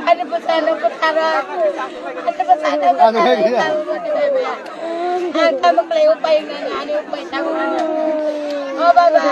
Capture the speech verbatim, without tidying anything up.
Ani bwsano bwsaro. Ani bwsano bwsaro. Ang tamo khlai upai nani, ani upai tamo. O baba.